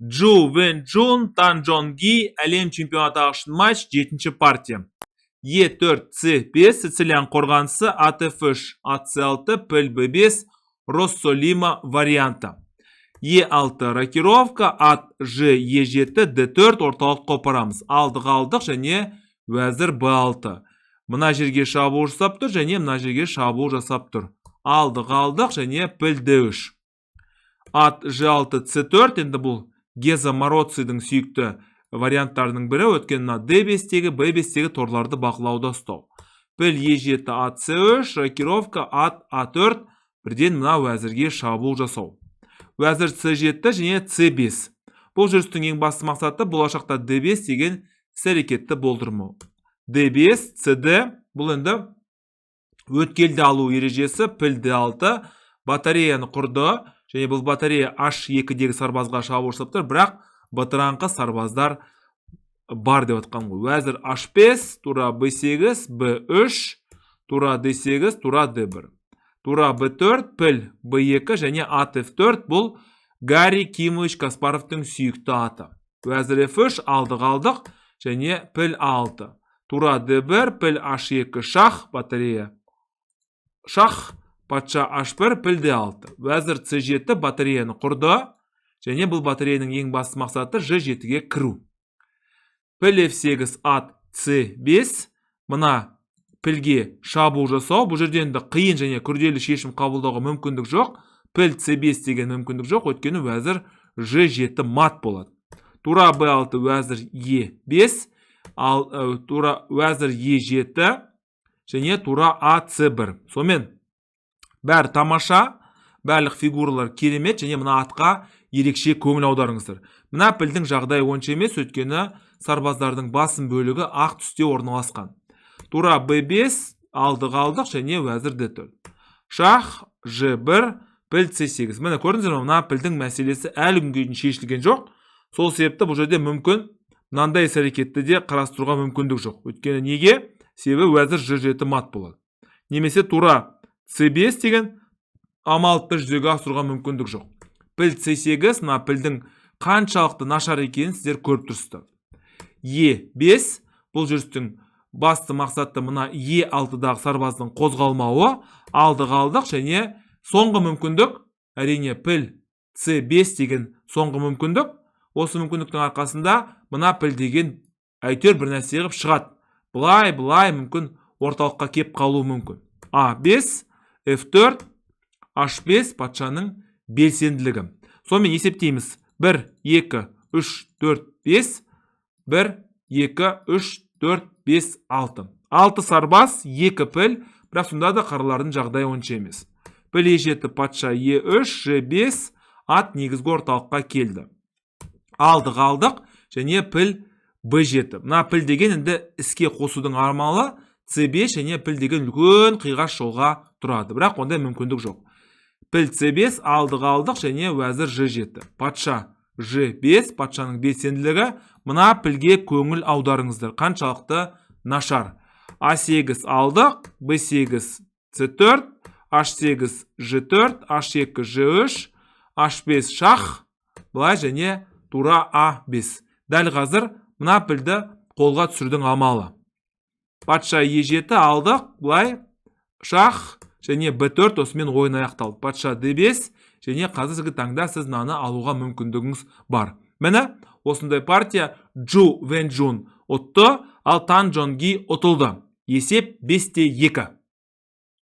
Джу Вэньчжун, Тан Джонги, әлем чемпионаты ағылшын матч, жетінші партия. Е4, С5, Сицилиан қорғанысы, ат F3, ат С6, піл Б5, Россолимо варианты. Е6 рокировка, ат Ж, Е7, Д4, орталық қопарамыз. Алдық, алдық және уәзір Б6. Мына жерге шабуыл жасап тұр және мына жерге шабуыл жасап тұр. Алдық, алдық және піл Д3. Ат Ж6, С4, енді бұл Геза Мароцидің сүйікті варианттарының бірі, өйткені мына D5-тегі, B5-тегі торларды бақылауда ұстау. Піл Е7, ат С3, рокировка, ат А4, бірден мына уәзірге шабуыл жасау. Уәзір С7 және С5. Бұл жүрістің ең басты мақсаты болашақта D5 деген іс әрекетті болдырмау. D5, CD, бұл енді өткелді алу ережесі, піл D6, батареяны құрды және бұл батарея H2-дегі сарбазға шабуыл жасап тұр, бірақ бытыраңқы сарбаздар бар деп жатқан ғой. Уәзір H5, тура B8, B3, тура D8, тура D1. Тура B4, піл B2 және ат F4, бұл Гарри Кимович Каспаровтың сүйікті аты. Уәзір F3, алдық, алдық және піл A6. Тура D1, піл H2 шах, батарея шах, патша H1, піл D6. Уәзір C7 батареяны құрды және бұл батареяның ең басты мақсаты Ж7-ге кіру. Піл F8, ат C5, мына пілге шабуыл жасау. Бұл жерде енді қиын және күрделі шешім қабылдауға мүмкіндік жоқ. Піл C5 деген мүмкіндік жоқ, өйткені уәзір Ж7 мат болады. Тура B6, уәзір E5, ал тура уәзір E7 және тура AC1. Сонымен бәрі тамаша, барлық фигуралар керемет және мына атқа ерекше көңіл аударыңыздар. Мына пілдің жағдайы онша емес, өйткені сарбаздардың басым бөлігі ақ түсте орналасқан. Тура B5, алдық, алдық және уәзір D4. Шах Ж1, піл C8. Міне, көрдіңіздер ме, мына пілдің мәселесі әлі күнге дейін шешілген жоқ. Сол себепті бұл жерде мүмкін мынандай іс әрекетті де қарастыруға мүмкіндік жоқ. Өйткені неге? Себебі уәзір Ж7 мат болады. Немесе тура C5 деген амалды жүзеге асыруға мүмкіндік жоқ. Піл C8, мына пілдің қаншалықты нашар екенін сіздер көріп тұрсыздар. Е5, бұл жүрістің басты мақсаты мына Е6-дағы сарбаздың қозғалмауы. Алдық, алдық және соңғы мүмкіндік, әрине, піл C5 деген соңғы мүмкіндік. Осы мүмкіндіктің арқасында мына піл деген әйтеуір бір нәрсе қылып шығады. Былай, былай мүмкін орталыққа кеп қалуы мүмкін. А5, F4, H5, патшаның белсенділігі. Сонымен есептейміз. 1, 2, 3, 4, 5. 1, 2, 3, 4, 5, 6. 6 сарбаз, 2 піл, бірақ сонда да қаралардың жағдайы онша емес. Піл E7, патша E3, Ж5, ат негізгі орталыққа келді. Алдық, алдық және піл B7. Мына піл деген енді іске қосудың амалы C5 және піл деген үлкен қиғаш жолға тұрады. Бірақ ондай мүмкіндік жоқ. Піл C5, алдық, алдық және уәзір Ж7. Патша Ж5, патшаның белсенділігі. Мына пілге көңіл аударыңыздар. Қаншалықты нашар. А8 алдық, Б8 С4, H8 Ж4, H2 Ж3, H5 шах, былай және тура А5. Дәл қазір мына пілді қолға түсірудің амалы. Патша Е7, алдық, былай шах және Б4, осымен ойын аяқталды. Патша Д5 және қазіргі таңда сіз мынаны алуға мүмкіндігіңіз бар. Міне, осындай партия. Джу Вэньчжун ұтты, ал Тан Джонги ұтылды. Есеп 5-2.